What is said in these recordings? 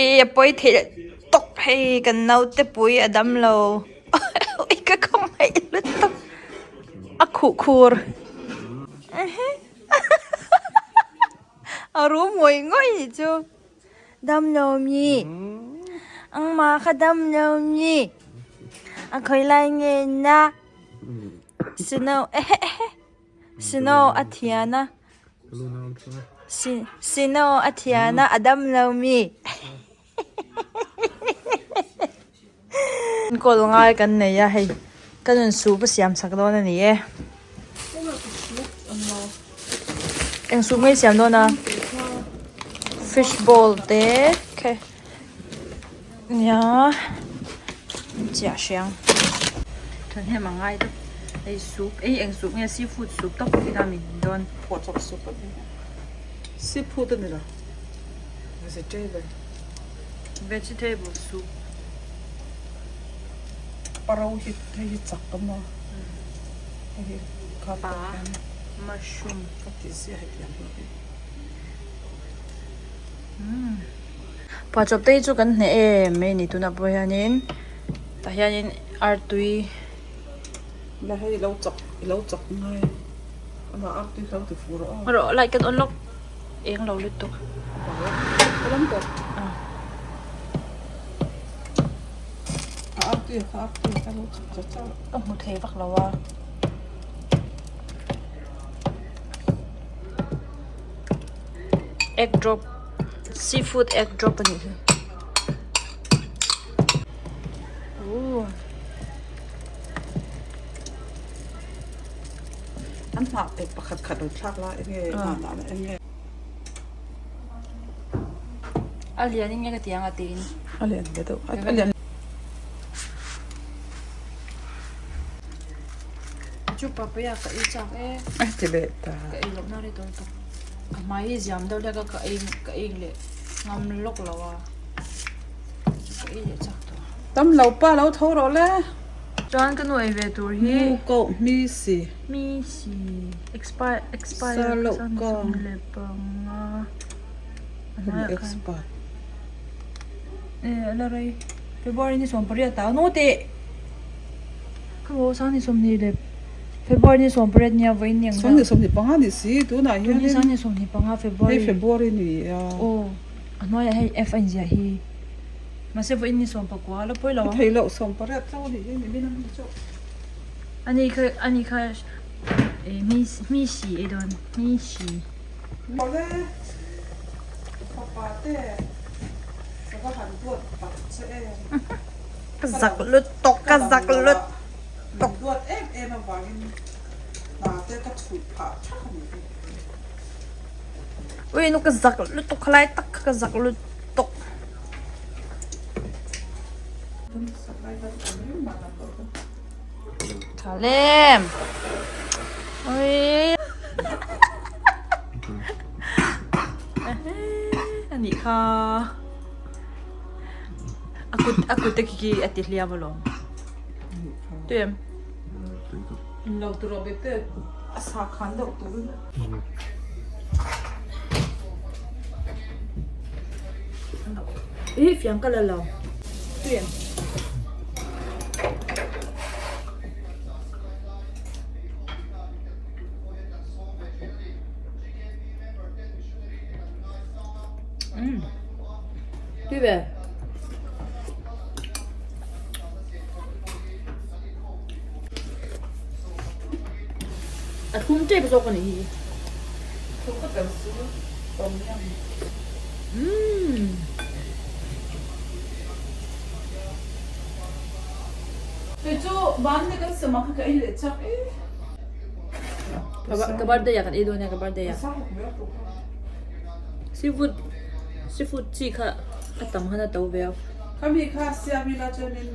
A pawi theih leh tawk hei kan naute pui a dam lo ui ka khawngaih lutuk a khuh khur a rum ngawih ngawih nih chu dam lo mi engmah kha dam lo mi a khawi lai nge na snow ehe ehe snow a thian a. Snow a thian a, a dam lomi. Enkawl ngai kan nei a hei ka nun soup a siam sak dawn a ni e. Eng soup nge i siam dawn a? Fish ball te khe nia chiah hriang. Thahnem a ngai tawp hei soup ei eng soup nge seafood soup tawp hi kha min dawn. Phuahchawp soup a ni a seafood a ni lo vegetable. Vegetable soup. Paro hi hei hi chak a maw hei hi kha Pa mushroom. Ka ti zia hetiang hi. Phuahchawp te hi chu kan hneh em mai a ni tunah pawh hianin tah hianin artui La hei lo chak i lo chak ngai amah artui kha lo ti fuh rawh aw. Rawh light kan on lawk eng lo lutuk. Ka lam tawh. A artui kha artui kha lo chak char char. Ka hmu thei vak lo a. Egg drop seafood egg drop a nih hi ooh An hnah te pakhat khat lo thlak la enge hnah dah na enge. A lian in nge ka ti ang a tiin. A lian ve deuh a lian. Chu papaya ka ei chak e. A ti leh ta. Ka ei loh na rei tawh lutuk. Ka hmai hi ziam deuh hlek a ka ei ka ei leh ngam lawk lo a. Chu ka ei leh chak tawh. Tam lo pa lo tho rawh le. Chuan ka nu ei ve tur hi. Mu koh mi si. Mi si. Expire expire. Sa loh kang. Le panga. Expire. E la rei. February ni 18 ta no te. Khaw sang ni 20 le February ni 18 nia vawiin ni ang Sang ni 25 ni si tunah hian Tun hi sang ni 25 February. Hei February ni a. Aw a hnuaiah hei F a inziah hi. Mahse vawiin ni 19 la pawi lo ang. Thei loh 18 chauh a nih hi ni min ang chu. Ani kha ani kha e mi mi si ei dawn mi si. Mawle fapa te ka va han duat tak che em. Ka zak lutuk ka zak lutuk. Min duat em em avangin hna te ka chhuih phah thak a ni hi. Ui nu ka zak lutuk khalai tak kha ka zak lutuk. Tha lem. Ui. A nih kha. A kut a kut te khi khi a ti hliam alawm. Tui em? Lo tur a bete a sa khan deuh turin. Ih fiang ka la lo. Tui em? Umm. Tui ve. A thlum tep zawk a nih hi. Thlum ka tel su tom yum. Umm. Kei chu ban te kan sam a kha ka ei leh chak e. Ka birthday ah kan ei dawn nia ka birthday ah. Seafood seafood chi kha a tam khan a to ve a. Khami kha siam ila chuanin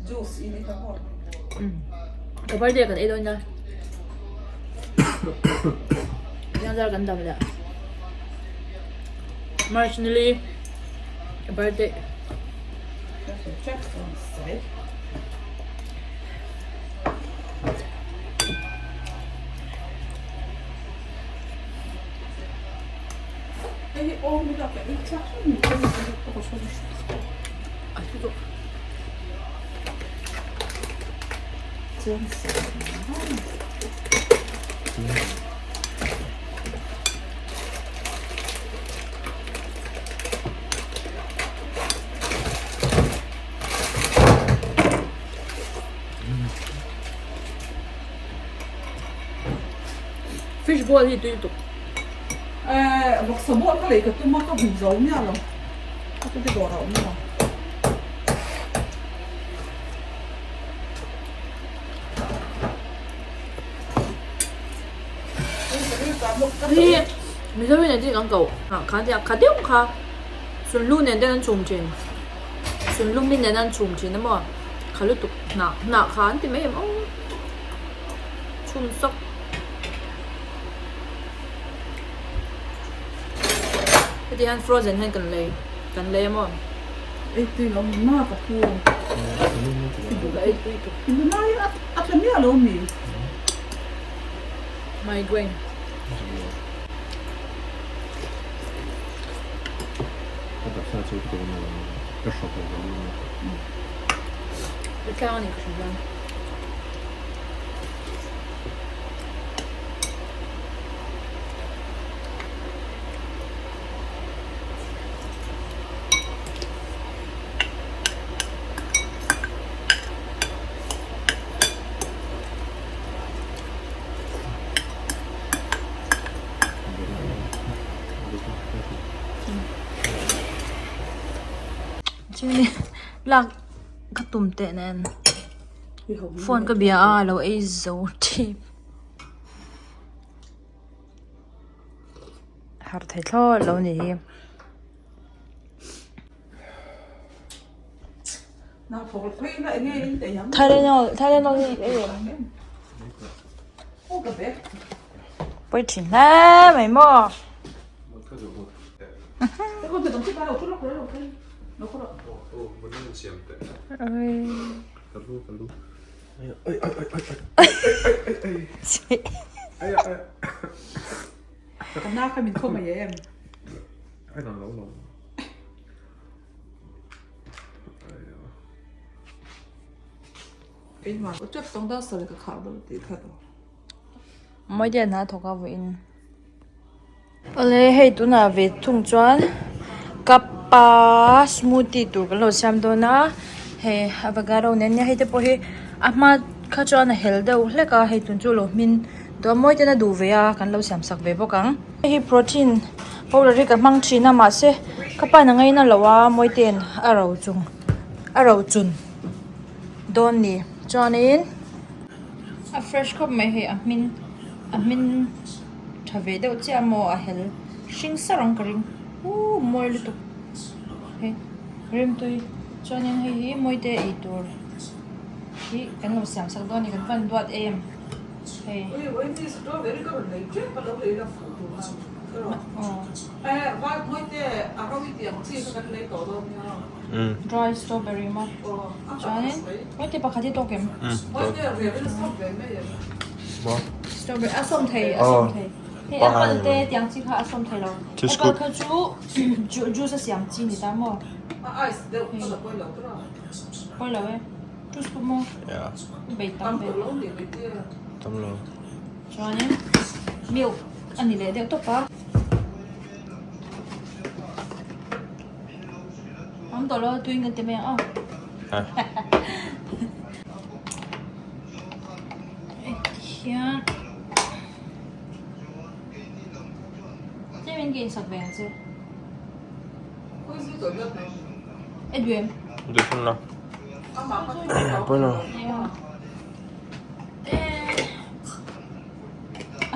juice in i ta maw. Ka birthday ah kan ei dawn nia. Thiangzar kan dam leh. March nili ka birthday. Fish ball hi tui lutuk. Eh, vawksa bawh ka lei ka tum a, ka hmu zo miah lo. Ka chu ti dawr a awm lo. Hi Mizo in engtin an koh kha tia kha deuh kha sunlu nen ten an chhum thin sunlu mi nen an chhum thin emaw kha lutuk hnah hnah kha an ti mai em aw chhum sawk heti hian frozen hian kan lei kan lei emaw. Ei tui lo ma ka pu. Ka ei tui tuk. A tla miah lo mi. Migraine. Ka taksa chu ka dawn lo ka hrawk lo ka lu. I tlang a ni ka hre hian. Chini lak ka tum teh nen phone ka bia a alo ei zo thip harh thei thlawt lo ni hi. Tylenol Tylenol hi ei em pawi thin hle mai maw. Mawitea hna thawk a vawiin. Awle hei tunah ve thung chuan kappa smoothie tur kan lo siam dawn a hei avocado nen nia hei te pawh hi a hma kha chuan a hel deuh hlek a hei tun chu a lo hmin tawh a mawi ten a duh ve a kan lo siam sak ve bawk ang. Hei hi protein powder hi ka hmang thin a mahse ka pa in a ngaina lo a mawite'n a ro chung a ro chun dawn ni chuanin a fresh khawp mai hei a hmin a hmin tha ve deuh chiah maw a hel hring sar ang ka ring uuh mawi lutuk hei rimtui chuanin hei hi mawite ei tur hi kan lo siam sak dawn a ni kan van duat em. Dry strawberry maw chuanin heti pakhat hi tawk em strawberry a sawm thei a sawm thei hei apple te tiang chi kha a sawm thei lo apple kha chu juice a siam chi ni ta maw pawi lo e. Chuanin milk a ni leh deuh tawp a. Awm tawh lo tuin kan ti mai ang aw. Hian tlem in ka insak ve ang che. E duh em? Duh hun la. Pawi lo.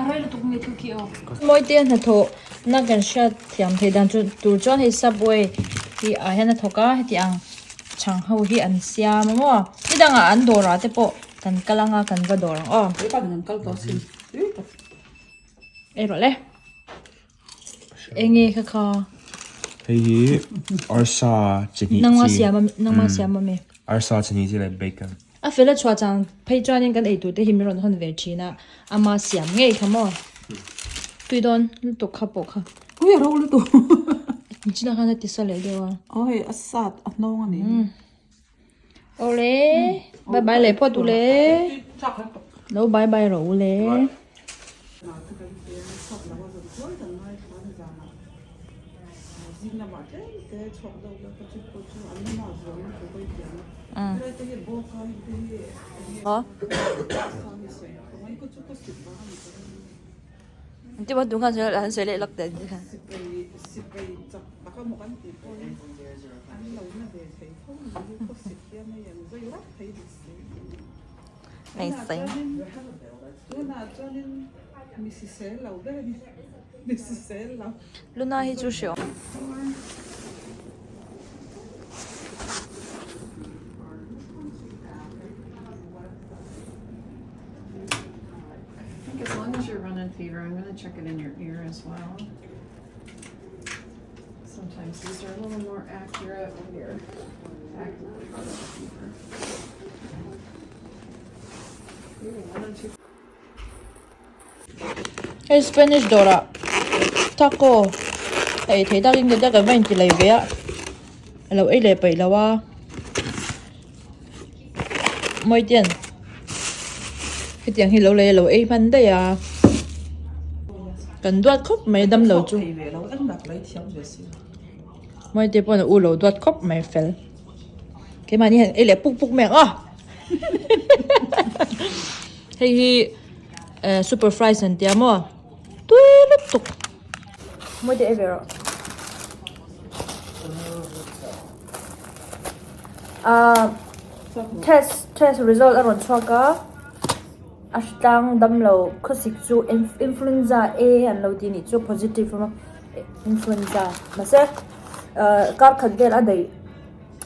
A rei lutuk nge thil khi aw. Mawite hnathawh na kan hriat thiam theih dan chu tur chuan hei subway hi ah hian a thawk a heti ang chhang ho hi an siam a maw nidangah an dawrah te pawh kan kal anga kan va dawr ang aw. Ei rawh le. Enge kha kha. Hei hi arsa chi hnih chi. Nangma siam a nangma siam a mi. Arsa chi hnih chi leh bacon. A fel a chhuah chang phei chuanin kan eitur te hi min rawn hawn ve thin a, ama siam ngei kha maw. Tui dawn lutuk kha pawh kha. Ui a ro lutuk. China khan a ti sa leh deuh a. Aw hei a sat a hnawng a ni. Awle bye bye leh phawt ule. Lo bye bye rawh ule. Luna hi chu hre awm. I think as long as you're running fever, I'm gonna check it in your ear as well. Sometimes these are a little more accurate when you're actively running a fever. Ooh, one and two. Hei Spanish dawrah taco a ei theih takin ka kan va inti lei ve a a lo ei leh peih lo a Mawitean hetiang hi lo lei a lo ei hman daih a kan duat khawp mai damlo chu Mawite pawh a u lo duat khawp mai fel keimahni hian ei leh puk puk mai ang aw hei hi. Eh super fries an tia maw tui lutuk mawi te ei ve rawh ah test test result a rawn chhuak a a hrang damlo khawsik chu influenza A an lo ti anih chu positive a influenza mahse ah kar khat vel a daih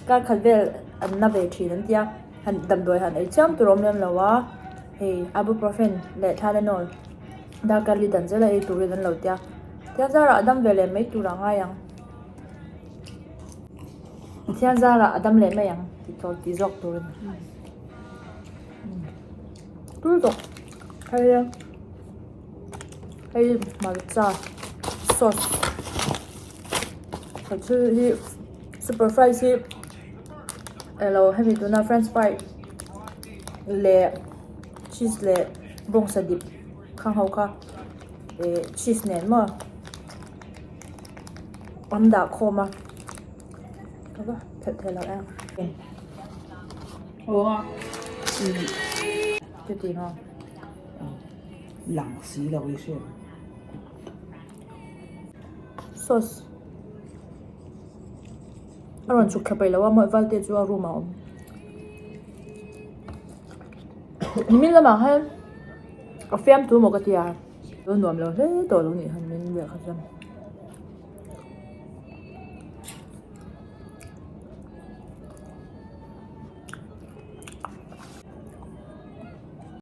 kar khat vel an na ve thin an tia. Han damdawi han ei chiam tur a awm lem lo a, hei ibuprofen leh tylenol darkar li dan zela ei turin an lo tia, thian zarah a dam ve leh mai tur a ngai ang, thian zarah a dam leh mai ang tih tawh tih zawk tur a ni tui tawh hei hei hmarcha sauce he thil hi super fries hi. Elo hemi tuna french fry leh cheese leh bawngsa dip khang ho kha eh cheese nen maw an dah khawm a ka va phelh thei lo em chuti maw lang si lo i hriat sauce. A rawn chhuk thla peih lo a mawih valte chu a room ah a awm. Nimin lamah hian a fiamthu maw ka ti a, lo nuam lo hle tawh lo nih han min biak kha chuan.